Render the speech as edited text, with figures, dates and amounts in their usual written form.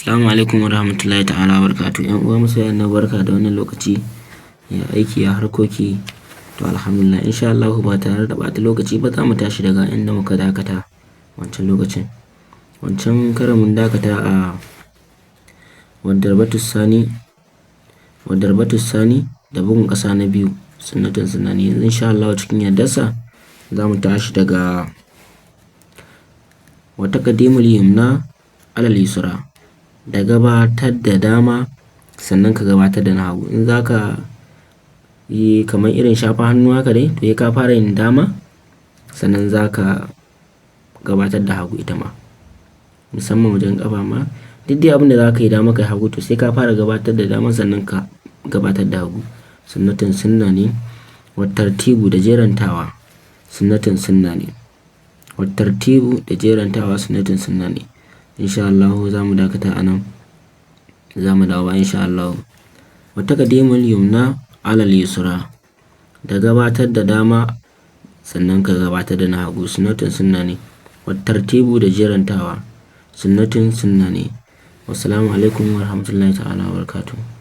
Assalamu alaikum warahmatullahi ta'ala wabarakatuh. ‘Yan uwa masoya na, barka da wannan lokaci, ya aiki, ya harkoki? To alhamdulillah, insha Allahu ba tare da ɓata lokaci ba za mu tashi daga inda muka dakata wancan lokacin. Wancan karon mun dakata a wadarbatu sani da bugun ƙasa na biyu sunnatun sunna ne. Yanzu insha Allahu cikin yardarsa za mu tashi daga wa taqdimul yumna alal yusra, da gabatar da dama sannan ka gabatar da na hagu. In za ka yi kamar irin shafa hannu haka dai, to sai ka fara yin dama sannan za ka gabatar da hagu ita ma, musamman wajen ƙafa ma. Duk dai abin da za ka yi dama ka yi hagu, to sai ka fara gabatar da dama sannan ka gabatar da hagu. Sunnatun sunna ne. Wa tartibu da jerantawa sunnatun sunna ne. Wa tartibu da jerantawa sunnatun sunna ne. Insha Allahu za mu dakata a nan, za mu dawo insha Allahu. Wa taqdimul yumna alal yusra, da gabatar da dama sannan ka gabatar da na hagu, sunnatun sunna ne. Wa tartibu da jerantawa sunnatun sunna ne. Wassalamu alaikum warahmatullahi ta'ala wabarakatuh.